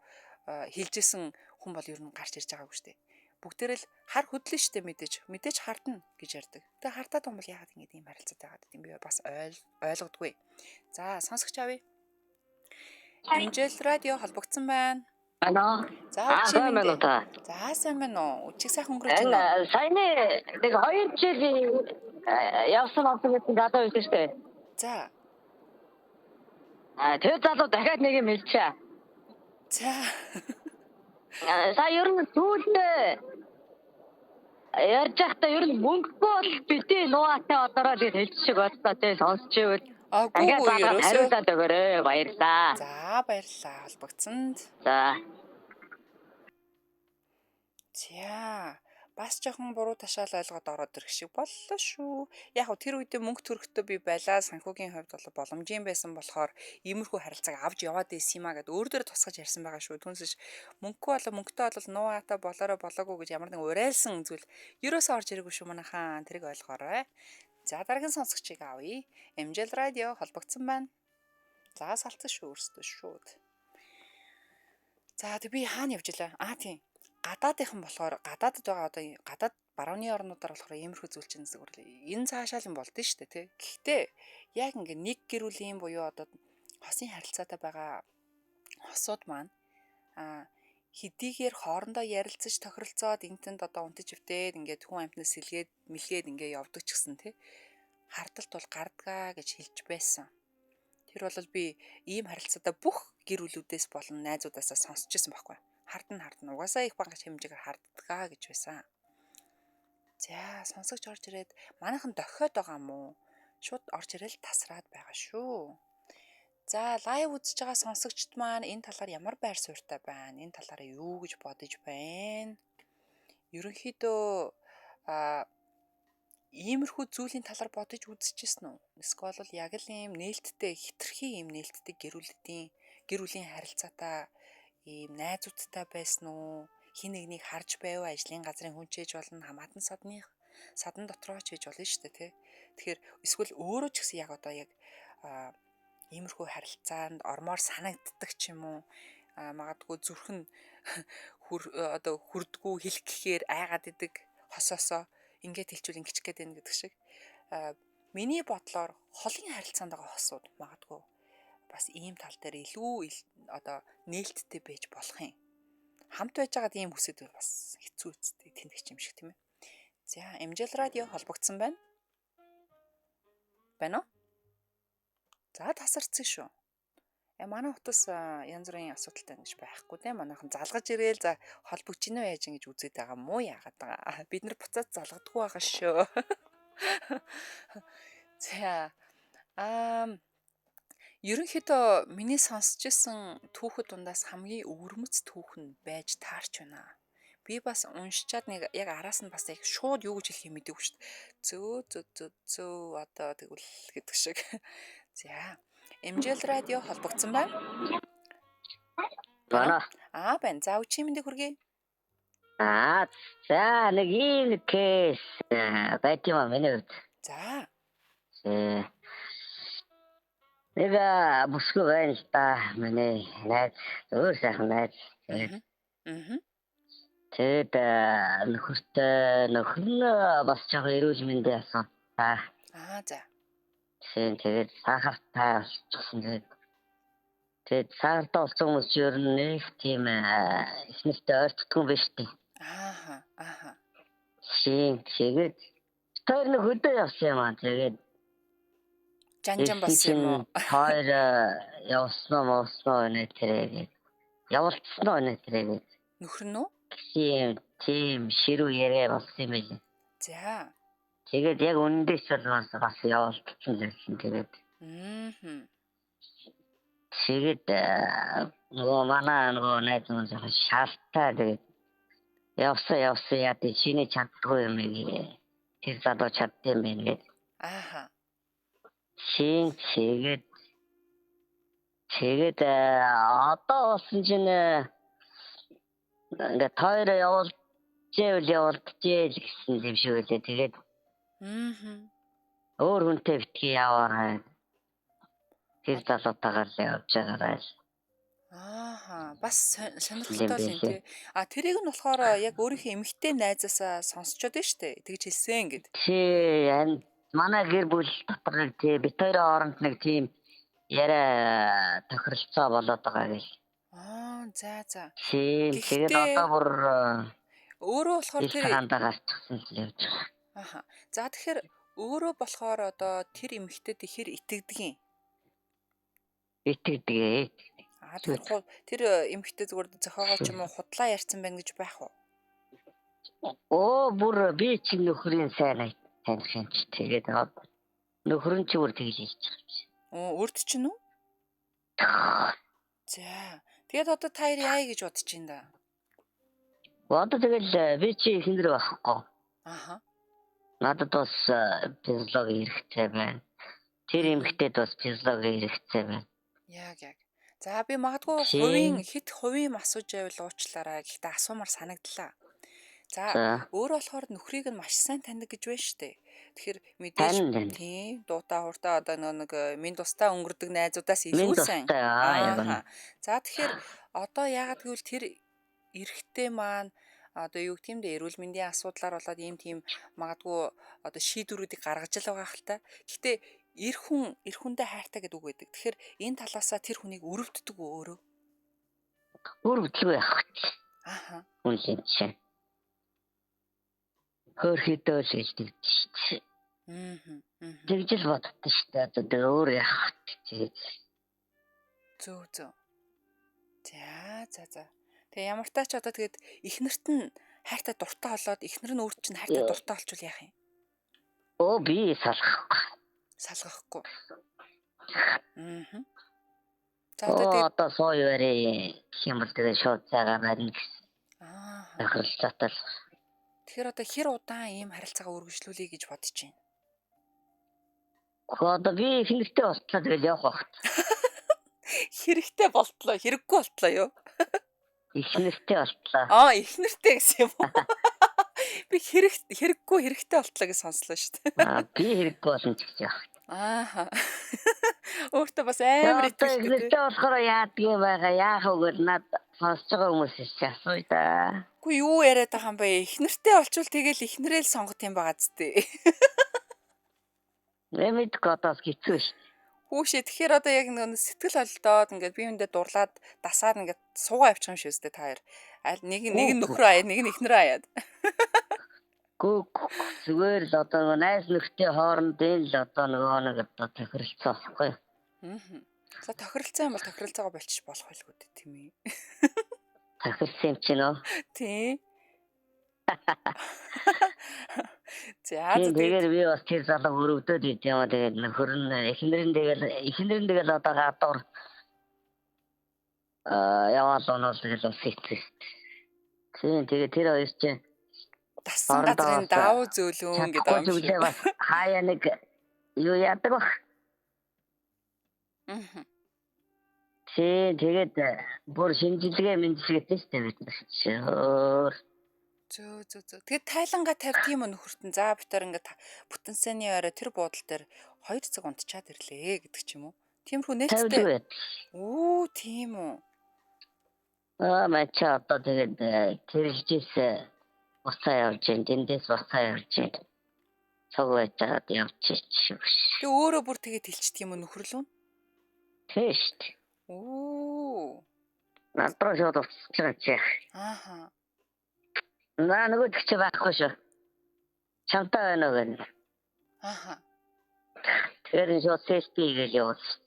хэлжсэн хүн бол ер нь гарч ирж байгаагүй шүү дээ. Бүгдээрээ л хар хөдлөн штэ, мэдээж. Мэдээж хардна гэж ярьдаг. Тэгээ хардаад юм бол яагаад ингэж ийм харилцаатай байгаад юм бэ? Бас ойлгодгүй. За, сонсогч авъя. Хэмжээл радио холбогдсон байна. Алло. За, сайн байна уу та? За, сайн байна уу? Өчиг сайхан өнгөрөөж байна уу? Саяны нэг 2 жил явсан авсан гэсэн залуу байсан штэ. За. Тэр залуу дахиад нэг юм хэлчихэ. За. Сая ер нь сүүлдээ ярьж байхдаа ер нь мөнгөгүй бол битгий нугаатай одороо гэж хэлж шиг боллоо тий, сонсч ивэл. Аагүй ерөөсөө хариулаад өгөөрэй. Баярлалаа. За, баярлалаа холбогдсонд. За. За, бас жоохон буруу ташаал ойлгоод ороод ирэх шиг боллоо шүү. Яг тэр үедээ мөнгө төрөхтөө би байлаа. Санхүүгийн хувьд бол боломжийн байсан болохоор иймэрхүү харилцааг авч яваад байсан юм а гэд өөр дээр тусгаж ярьсан байгаа шүү. Түүнээс мөнгөгүй болоо мөнгөтэй бол нуугаатай болоорой болоогүй гэж ямар нэгэн урайлсан зүйл ерөөсөө орж ирээгүй шүү манайхаа. Тэрийг ойлгоорой. За, дараагийн сонсогчийг авъя. MJL радио холбогдсон байна. За, салцсан шүү өөрсдөө шүүд. За, тэг би хаана явж илаа? Аа, тийм. Гадаадынхан болохоор гадаадд байгаа одоо гадаад барууны орнуудаар болохоор иймэрхүү зүйл чинь зүгээр энэ цаашаа л юм болдсон шүү дээ тий. Гэхдээ яг ингээ нэг гэр бүлийн буюу одоо хосын харилцаатай байгаа хосууд маань хэдийгээр хоорондоо ярилцаж тохиролцоод энэ тэнд одоо унтаж өвтээд ингээд хүн амьтнаас сэлгээд мэлгээд ингээ явдаг ч гэсэн тий, хардалт бол гардгаа гэж хэлж байсан. Тэр бол би ийм харилцаатай бүх гэр бүлүүдээс болон найзуудаасаа сонсч ирсэн байхгүй. Хардна хардна. Угаасаа их бага хэмжээгээр харддгаа гэж байсан. За, сонсогч орж ирээд манайхан дохиод байгаа юм уу? Шууд орж ирээл тасраад байгаа шүү. За, live үзэж байгаа сонсогчд маань энэ талаар ямар байр суурьтай байна? Энэ талаар юу гэж бодож байна? Ерөнхийдөө иймэрхүү зүйлийн талаар бодож үзчихсэн үү? Эсвэл бол яг л ийм нээлттэй, хитрхи ийм нээлттэй гэр бүлийн харилцаатай ийм найзуудтай байсан уу? Хин нэгнийг харж байв, ажлын газрын хүн ч ээж болно, хамаатан садны садан дотроо ч ээж болно шүү дээ, тий. Тэгэхээр эсвэл өөрөө ч гэсэн яг одоо яг иймэрхүү харилцаанд ормоор санагддаг ч юм уу? Магадгүй зүрх нь одоо хүрдгүү хэлэх гэхээр айгаад идэг хосоосоо ингээд хэлчихвэл ингэчих гээд байна гэдэг шиг. Миний бодлоор холын харилцаанд байгаа хосууд магадгүй бас ийм тал дээр илүү одоо нээлттэй байж болох юм. Хамт байж байгаад ийм хүсэд бас хэцүү үстэй тэнэгч юм шиг тийм ээ. За, MJL радио холбогдсон байна. Байна уу? За, тасарсан шүү. Манай утас янз бүрийн асуудалтай гэж байхгүй те. Манайхан залгаж ирээл за холбогдож гинөө яаж ингэж үзээд байгаа мó яагаад байгаа. Бид нар буцаад залгадаггүй байгаа шүү. За, ерөнхийдөө миний сонсч исэн түүхэд дундаас хамгийн өвөрмөц түүх нь байж таарч байна. Би бас уншичаад нэг яг араас нь бас яг шууд юу гэж хэлхийг мэдээгүй шүү дээ. Зөө зөө зөө зөө одоо тэгвэл гэдэг шиг. За, MJL радио холбогдсон байна. Байна. Аа, байна. За, өчийн мэндийг хүргэе. Аа, за, нэг ийм кейс байт юм аа миний хувьд. За. Нэг бүсгүй байна л да. Миний найз, өөр сайхан найз. Тэгэд нөхөртэй нөхөр нь бас жоохон эрүүл мэндийн асуудалтай. Аа, за. Тэгээд сахартай болчихсон. Тэгээд сахартай болсон хүмүүс ер нь нэг тийм их нэртэй ойртдгүй юм байна шүү дээ. Ааха, ааха. Тэгээд тэр нэг хөдөө явсан юм аа. Тэгээд Жан жан Тэгсэн болсон юм чинь уу? хоёр явсан уу, мовсон уу нэ тэрэ гээд. Явуулцсан уу нэ тэрэ гээд. Нөхөр нь үү? Гэсэн юм тийм ширүү яриа болсон юм байл. За. Тэгээд яг үнэндээ ч бол бас явуулчихсан л байсан. Тэгээд Мм. тэгээд нөгөө манай нөгөө найз маань жоохон шаалтай тэгээд явсан явсан яа тий чиний чаддгүй юм ээ. Тэр залуу чаддсан байх гээд. Ааха. Чин тэгээд тэгээд одоо болсон чинь ингээд хоёр явуулжээвэл явуулжээ л гэсэн юм шиг үлээ. Тэгээд Мм. өөр хүнтэй битгий яваарай. Тэр залуутайгаар л явж байгаарай. Ааха. Бас сонирхолтой юм л юм байлээ. тий. А тэрийг нь болохоор яг өөрийнхөө эмэгтэй найзаасаа сонсчод нь штэ. Тэгж хэлсэн гэд. Чи манай гэр бүл дотор нэг тий бит хоёрын хооронд нэг тийм яриа тохиролцоо болоод байгаа гэл. Аа, за за. Тийм тэгээд Гэхдээ одоо бүр өөрөө болохоор ил тэр цагаандаа гарчихсан л явж байгаа. Аха. За тэгэхээр өөрөө болохоор одоо тэр эмэгтэйд хэр итгэдэг юм? Итгэдэг. Аа тэгэхээр тэр эмэгтэй зүгээр зохиогоо ч юм уу худлаа ярьсан байна гэж байх уу? Оо бүр би чи нөхрийн сайн таних юм чи тэгээд нөхөр нь ч бүр тэгж хэлж байгаа юм шиг. Оо өөрт чинь үү? За. Тэгээд одоо та хоёр яая гэж бодож байна да? Одоо тэгэл би чи ихнэр байхгүй. Аха. Надад бас физиолог хэрэгтэй байна. Тэр эмэгтэйд бас физиолог хэрэгтэй байна. Яг яг. За би магадгүй хувийн хэд хувийн юм асууж байвал уучлаарай. Гэхдээ асуумар санагдлаа. За өөрөө болохоор нөхрийг нь маш сайн таньдаг гэж байна штэ. Тэгэхээр мэдээж тийм дуутай хурдаа одоо нэг минь тустай өнгөрдөг найзуудаас илүү сайн. Аа. За тэгэхээр одоо яагаад гэвэл тэр эрэгтэй маань одоо юу гэх юм бэ, эрүүл мэндийн асуудлаар болоод ийм тийм магадгүй одоо шийдвэрүүдийг гаргаж л байгаа хэл та. Гэхдээ эр хүн эр хүндээ хайртай гэдэг үг байдаг. Тэгэхээр энэ талаасаа тэр хүнийг өрөвддөг үү өөрөө? Өрөвдлгүй явах гэж. Аха. Хүн л юм чинь. Хөөрхөдөө л хэлдэг шүү дээ. Аа. Тэгж л боддоо шүү дээ. Одоо тэгээ өөр явах гэж. Зөв зөв. За за за. Тэгээ ямар тач одоо тэгээд эхнэрт нь хайртай дуртай болоод эхнэр нь өөрт чинь хайртай дуртай болчвол яах юм? Өө би салгахгүй. Салгахгүй. Аа. За одоо тэгээд одоо суу юарэ гэх юм бол тэгээд шууд цагаа барина гэсэн. Аа. Тохиролцоотой л. Тэгэхээр одоо хэр удаан ийм харилцаагаа үргэлжлүүлэе гэж бодож байна? Гэхдээ одоо би хэрэгтэй болтлоо тэгэл явах багт. Хэрэгтэй болтлоо, хэрэггүй болтлоо юу? Эхнэртэй болтлоо. Аа, эхнэртэй гэсэн юм уу? Би хэрэггүй хэрэгтэй болтлоо гэж сонслоо шүү дээ. Аа, би хэрэггүй болно ч гэж явах. Аа. Өөртөө бас амар итгэлтэй. Эхнэртэй болохоор яадаг юм байгаа, яах вэ гэвэл над сонсож байгаа хүмүүс чи асууя да. Үгүй юу яриад байгаа юм бэ? Эхнэртэй болчвол тэгэл эхнэрээ л сонгох юм байгаа зү. Нэмэдгүй одоо бас хэцүү шүү. Хүүшээ тэгэхээр одоо яг нэг сэтгэл холдоод ингээд бие биендээ дурлаад дасаад ингээд суугаа явчих юм шиг үстэй та хоёр. Аль нэг нэг нь нөхрөө аяад, нэг нь эхнэрээ аяад. Гүү зүгээр л одоо нөгөө найз нөхдөд хоорондын л одоо нөгөө нэг одоо тохиролцоо байхгүй. Аа. За тохиролцоо юм бол тохиролцоогоо болчих болох байлгүй дээ тийм ээ. Тохирсон юм чинь өө. Тийм. За тэгээд би бас тэр залуу өрөвдөд байт юм аа. Тэгээд нөхөр нь эхнэр нь тэгэл одоо гадуур яваал онол тэгэл бас хэцүү шүү дээ. Тийм тэгээд тэр хоёр чинь дассан газрын давуу зөөлөн гэдэг юм шиг. Бас хаяа нэг юу яадаг бах. Аа. Тийм тэгээд бүр шинжилгээ мэнжилгээтэй шүү дээ бид нар чинь. Өөр Зөө зөө зөө. Тэгээд тайлангаа тавьд юм уу нөхөрт нь? За бид нар ингээд бүтэн сайнны орой тэр буудал дээр 2 цаг унтчаад ирлээ гэдэг ч юм уу. Тиймэрхүү нээлттэй. Үү тийм үү. Аа мача одоо тэгээд тэрэлжээс буцаа явж гин, тэндээс буцаа явж гин. Цуг байж байгаад явж чи. Тэг өөрөө бүр тэгээд хэлчихдэг юм уу нөхөрлөө? Тийм шүү дээ. Үү. Над руу шууд уцчих юм чи. Ааха. Наа нөгөөдөг чи байхгүй шүү. Чамтай байна уу гэнэ. Ааха. Тэгэхээр нь шууд селфи хийгээл явуулсан.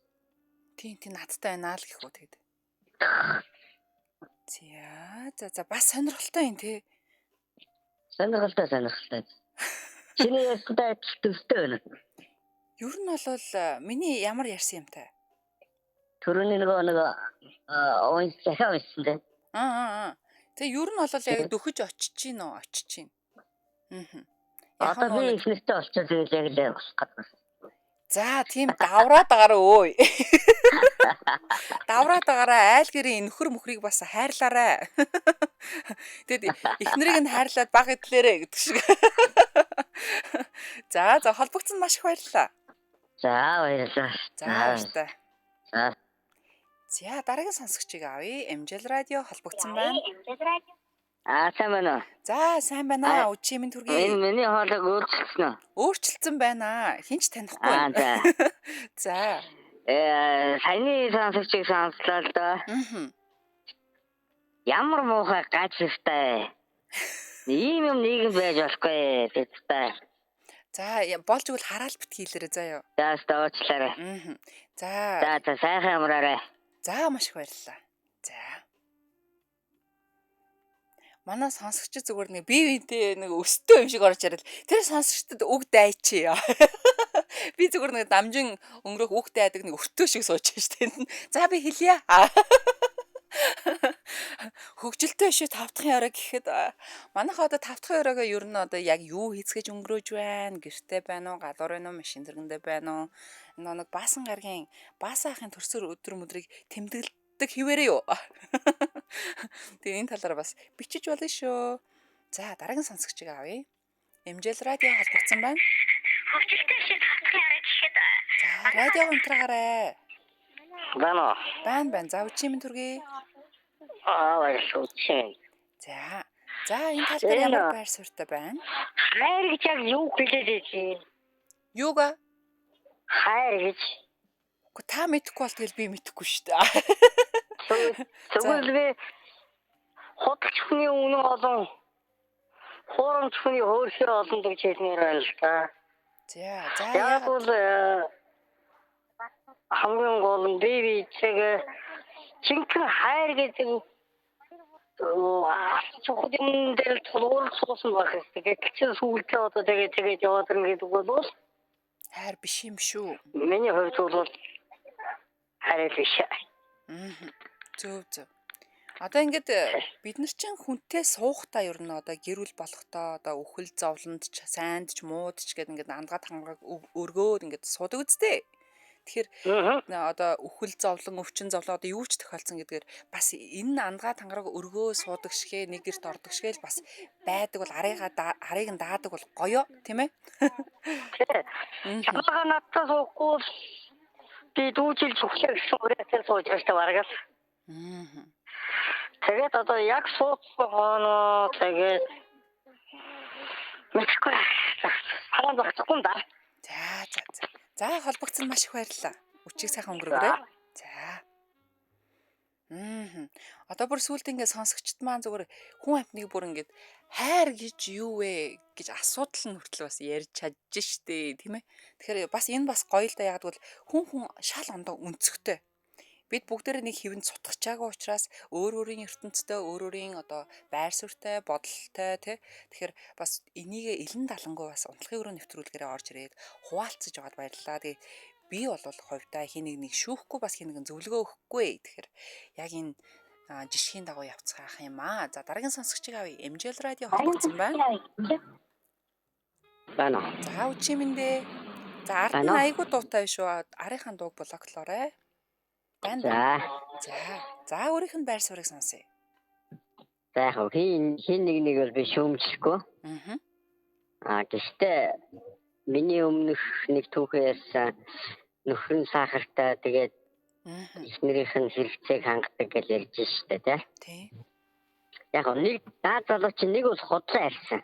Тийм тийм надтай байна л гэх үү тэгэд. За за бас сонирхолтой юм те. Сонирхолтой сонирхолтой. Чиний ярьсантай адил төстэй байна. Ер нь бол миний ямар ярьсан юм та? Төрөний нөгөө нэг унс захиа уншсан те. Аа. Тэгээ ер нь бол яг дөхөж очиж гин үү? Очиж гин. Аа. Одоо би их нэртэй болчиход тэгэл яг л болох гэдэг. За тийм давраад агараа өө. Давраад агараа айл гэрийн нөхөр мөхрийг бас хайрлаарай. Тэгэд эхнэрийг нь хайрлаад баг идлээрэ гэдэг шиг. За за холбогдсон маш их баярлалаа. За баярлалаа. За баяртай. За. За дараагийн сонсогчийг авъя. MJL радио холбогдсон байна. Аа сайн байна уу? За сайн байна. Өчийн минь төргий. Энэ миний хоолойг өөрчилсөн үү? Өөрчилсөн байна. Хинч танихгүй. Аа за. За. Саяны сонсогчийг сонслоо л доо. Аа. Ямар муухай гач хэрэгтэй. Ийм юм нийгэм байж болохгүй гэдэгтэй. За болж игэл хараал битгий хэлээрэй заа юу. За уучлаарай. Аа. За. За за сайхан амраарай. За маш их баярлалаа. За. Манай сонсогч зүгээр нэг бие биентэй нэг өстэй юм шиг орж ирэл. Тэр сонсогчдод үг дайчи. Би зүгээр нэг дамжин өнгөрөх үг дайдаг нэг өртөө шиг сууж штэ. За би хэлье. Хөгжилтэй шүү 5 дахь орой гэхэд манайхаа одоо 5 дахь оройгоо ер нь одоо яг юу хийцгэж өнгөрөөж байна? Гэрте байна уу? Гадуур байна уу? Машин зэрэгэндээ байна уу? Нэг баасан гарагийн баасан ахын төрсөр өдөр мөдрийг тэмдэглэдэг хിവэрээ юу? Тэгээ энэ талаараа бас бичиж болно шүү. За дараагийн сонсогчийг авъя. MJL радио холбогдсон байна. Хөгжилтэй шүү 5 дахь орой гэхэд за радио унтраагаарай. Байна уу? Байна байна. За өчийн минь төргий. Аа баярлалаа. Өчийн. За. За энэ тал дээр ямар байр суурьтай байна? Хайр гэж яг юу хэлээд байж? Юуга? Хайр гэж. Үгүй та мэдэхгүй бол тэгэл би мэдэхгүй шүү дээ. Тэгвэл би худалч хүний үнэн олон хуурамч хүний хөөрхөр олон гэж хэлмээр байна л да. За за яг бол хамгийн гол нь би биеийг жинхэнэ хайр гэдэг чухал юм дээр тулгуурлаж суусан байх хэрэгтэй. Гэтэл чинь сүүлдээ одоо тэгээд тэгээд яваад ирнэ гэдэг бол хайр биш юм шүү. Миний хувьд бол хайр биш. Зөв зөв. Одоо ингээд бид нар чинь хүнтэй суухтаа ер нь одоо гэр бүл болохдоо одоо үхэл зовлонд ч сайнд ч мууд ч гэдэг ингээд андгаа тангааг өргөөд ингээд суудаг үсттэй. Тэгэхээр одоо үхэл зовлон, өвчин зовлон одоо юу ч тохиолдсон гэдгээр бас энэ андгаа тангараг өргөө суудаг шигэ нэг гэрт ордог шигэ л бас байдаг бол арыг нь даадаг бол гоё тийм ээ. Чамайгаа надтай суухгүй бол би дүүжил зүхлээ гэсэн үрээсээ сууж байгаа бараг л. Тэгээд одоо яг суухгүй хооноо тэгээд мэдхгүй хараа зогсохгүй юм да. За за за. За холбогдсон маш их баярлалаа. Өчиг сайхан өнгөрөөрэй. За. Одоо бүр сүүлд ингээд сонсогчд маань зүгээр хүн амтныг бүр ингээд хайр гэж юу вэ гэж асуудал нь хүртэл бас ярьж чадж штэ тийм ээ. Тэгэхээр бас энэ бас гоё л да, яг гэвэл хүн шал ондоо өнцөгтэй. Бид бүгдээрээ нэг хэвэнд сутгачаагүй учраас өөр өөрийн ертөнцтэй, өөр өөрийн одоо байр суурьтай, бодолтой тий. Тэгэхээр бас энийг элен далангуй бас унтлахын өрөө нэвтрүүлгээрээ орж ирээд хуваалцаж байгаад баярлалаа. Тэгээ би бол хувьдаа хин нэг нэг шүүхгүй бас хин нэгэн зөвлөгөө өгөхгүй. Тэгэхээр яг энэ жишгийн дагуу явцгаах юм аа. За дараагийн сонсогчийг авъя. MJL радио холбогдсон байна. Байна. За үчи минь дээ. За ард нь айгүй дуутай шүү. Арийнхаа дууг блоклоорой. Байна. За. За. За өөрийнх нь байр суурийг сонсъё. За яг хин нэг нэг бол би шүүмжлэхгүй. Аа. Аа гэхдээ миний өмнөх нэг түүхэн ярьсан нөхөр нь сахартай тэгээд эхнэрийнх нь хэрэгцээг хангадаг гэж ярьж штэ тий. Тий. Яг нэг наад залуу чинь нэг бол худлаа ярьсан.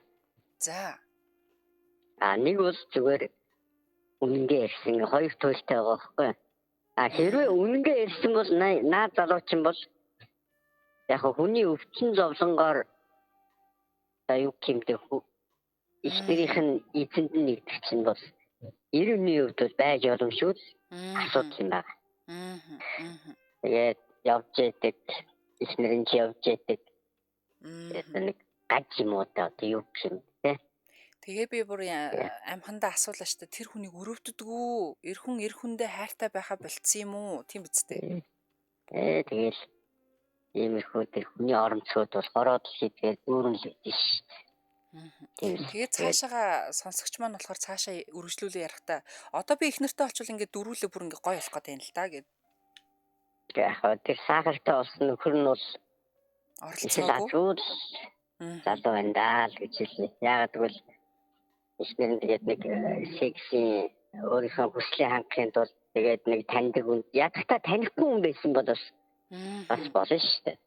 За. Аа нэг бол зүгээр үнэнгээ ярьсан. Хоёр туйлтай байгаа байхгүй. А хэрвээ үнэнгээ ярьсан бол наад залуу чинь бол яг хүний өвчин зовлонгоор за юу гэмдэх эхнэрийнх нь эзэнд нь нэгдэх чинь бол 90-ний хувьд бол байж боломжгүй асуудал юм байна. Тэгээд явж яадаг, эхнэр нь ч явж яадаг. Тэгээд нэг гаж юм уу та одоо юу гэх юм те. Тэгээ би бүр амхандаа асуулаа штэ, тэр хүнийг өрөвддөгүү? Эр хүн эр хүндээ хайртай байхаа болцсон юм уу? Тийм биз дээ. Тэгэл иймэрхүү тэр хүний оромцгоод бол хороод хийдгээр дүүрэн л өгдөн шүү дээ. Тэгээд цаашаага сонсогч маань болохоор цаашаа үргэлжлүүлээ ярихдаа одоо би их нэртэй олчвол ингээд дөрүүлээ бүр ингээд гоё болох гэдэг юм л та гэд. Яг тэр сахартай болсон нөхөр нь бол оролцоогүй залуу байна даа л гэж хэлнэ. Яагаад гэвэл эхнэр нь тэгээд нэг сексийн өөрийнхөө хүслийг хангахын тулд тэгээд нэг таньдаг хүн ядахтаа танихгүй хүн байсан бол бас болно шүү дээ.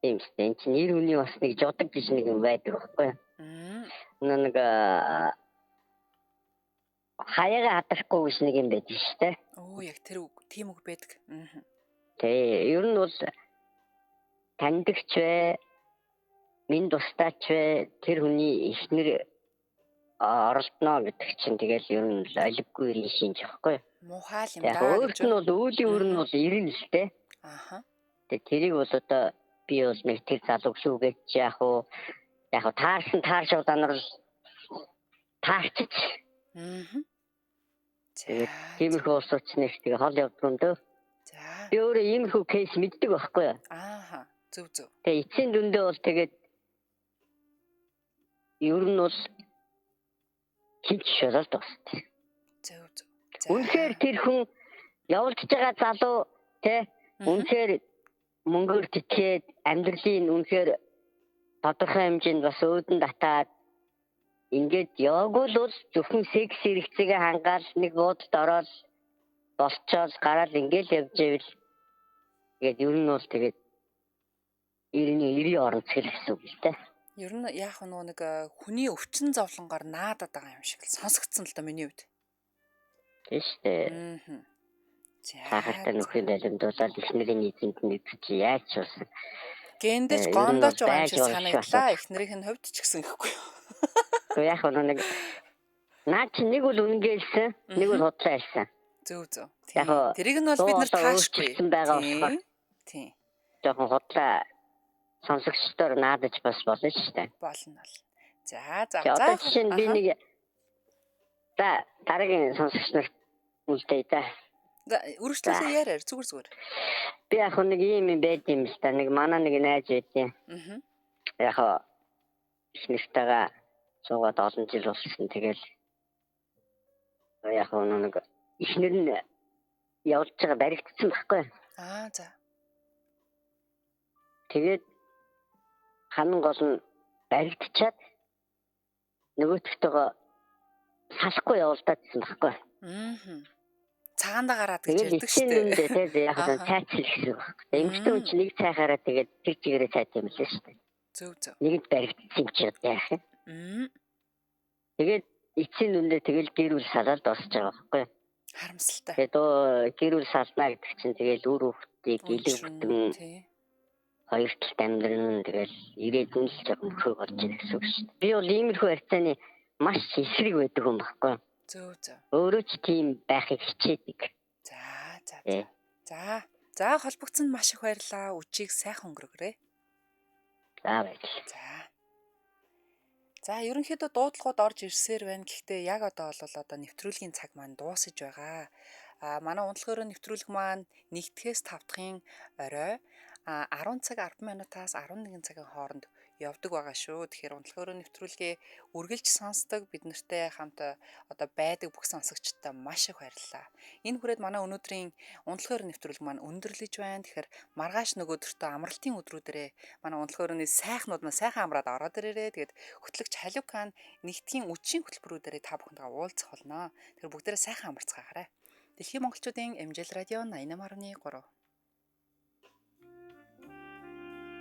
Тийм шүү дээ. Энд чинь эр хүний бас нэг жудаг гэж нэг юм байдаг байхгүй юу? Нэг хаяга хадахгүй гэж нэг юм байдаг шүү дээ. Оо яг тэр үг, тийм үг байдаг. Тий, ер нь бол таньдагч бай, минь тустаач бай, тэр хүний эхнэр оролдоно гэдэг чинь тэгэл ер нь олиггүй ирэн шинж байхгүй юу? Муухай л юм даа. Өөрт нь бол уулийн өр нь бол ирэн л дээ. Аха. Тэгээ тэрийг бол одоо би бол нэг тэр залууг шүүгээч яах вэ? Яг таарсан тааршуу данар л таарчиж. Тэгээд тиймэрхүү улсууч нэг тэгээ хол явдаг юм дөө. За. Би өөрөө иймэрхүү кейс мэддэг байхгүй юу? Ааха. Зөв зөв. Тэгээ эцсийн дүндээ бол тэгээд ер нь бол хинч шалалт баст. Зөв зөв. Үнэхээр тэр хүн явуулж байгаа залуу тэ үнэхээр мөнгөөр тэтгээд амьдралын үнэхээр тодорхой хэмжээнд бас өөдөн татаад ингээд яваагүй л бол зөвхөн секс хэрэгцээгээ хангаал нэг буудалд ороод болчоол гараал ингээд явж ивэл тэгээд ер нь бол тэгээд 90 оронцгол гэсэн үг л дээ. Ер нь яах вэ нэг хүний өвчин зовлонгоор наадаад байгаа юм шиг л сонсогдсон л да миний хувьд. Тийм шүү дээ. За. Сахартай нөхрийн далимдуулаад эхнэрийн эзэнт нэг чи яаж ч болсон. Гэндэж гондооч байгаа юм шиг санагдлаа. Эхнэрийнх нь хувьд ч гэсэн гэхгүй юу. Гэхдээ яг нэг наа чи нэг бол үнэнгээсэн, нэг бол худлаа ярьсан. Зөв зөв. Тэрийг нь бол бид нар таашгүй. Байгаа болохоор. Тийм. Жохон худлаа сонсогчдоор наадаж бас болно шүү дээ. Болно бол. За за. Одоо жишээ нь би нэг за дараагийн сонсогч нарт үлдээе да. За үргэлжлүүлээ яриар зүгээр зүгээр. Би яг нэг ийм юм байд юм л та. Нэг манай нэг найз байдیں۔ Яг их нэртэйгээ суугаад олон жил болсон. Тэгэл яг нэг эхнэр нь явуулж байгаа баригдсан байхгүй. Аа за. Тэгээд ханан гол нь баригдчиад нөгөөтгтэйгөө салахгүй явуулдаадсэн байхгүй. Цагаандаа гараад гэж ярьдаг шүү дээ. Тэгээд яг нь цайцл гэсэн үг байхгүй. Эмэгтэй хүн чинь нэг цайхаараа тэгээд тэр чигээрээ цайт юм лээ шүү дээ. Зөв зөв. Нэгэнд баригдсан юм чи одоо яах юм? Тэгээд эцсийн дүндээ тэгэл гэр бүл салаад дуусч байгаа байхгүй. Харамсалтай. Тэгээд гэр бүл салнаа гэдэг чинь тэгэл үр хүүхдийг илэг бүтэн хоёр талд амьдрна тэгэл ирээдүйн л жоохон мөхөө болж ирэх гэсэн үг шүү дээ. Би бол иймэрхүү харьцааны маш эсрэг байдаг юм байхгүй. Зөв зөв. Өөрөө ч тийм байхыг хичээдэг. За за за. За за холбогдсонд маш их баярлалаа. Үчиг сайхан өнгөрөөрэй. За баярлалаа. За. За ерөнхийдөө дуудлагууд орж ирсээр байна. Гэхдээ яг одоо бол одоо нэвтрүүлгийн цаг маань дуусаж байгаа. А манай унтлах өрөө нэвтрүүлэг маань 1-ээс 5 дахьын орой 10 цаг 10 минутаас 11 цагийн хооронд явдаг байгаа шүү. Тэгэхээр унтлах өрөө нэвтрүүлгээ үргэлж сонсдог бид нартай хамт одоо байдаг бүх сонсогчдод маш их баярлалаа. Энэ хүрээд манай өнөөдрийн унтлах өрөө нэвтрүүлэг маань өндөрлөж байна. Тэгэхээр маргааш нөгөөдөртөө амралтын өдрүүдэрээ манай унтлах өрөөний сайхнууд маань сайхан амраад ороод ирээрээ. Тэгээд хөтлөгч Халиукан нэгтгийн үдшийн хөтөлбөрүүдэрээ та бүхэнтэйгээ уулзах болно. Тэгэхээр бүгдээрээ сайхан амарцгаагаарай. Дэлхийн монголчуудын MJL радио 88.3.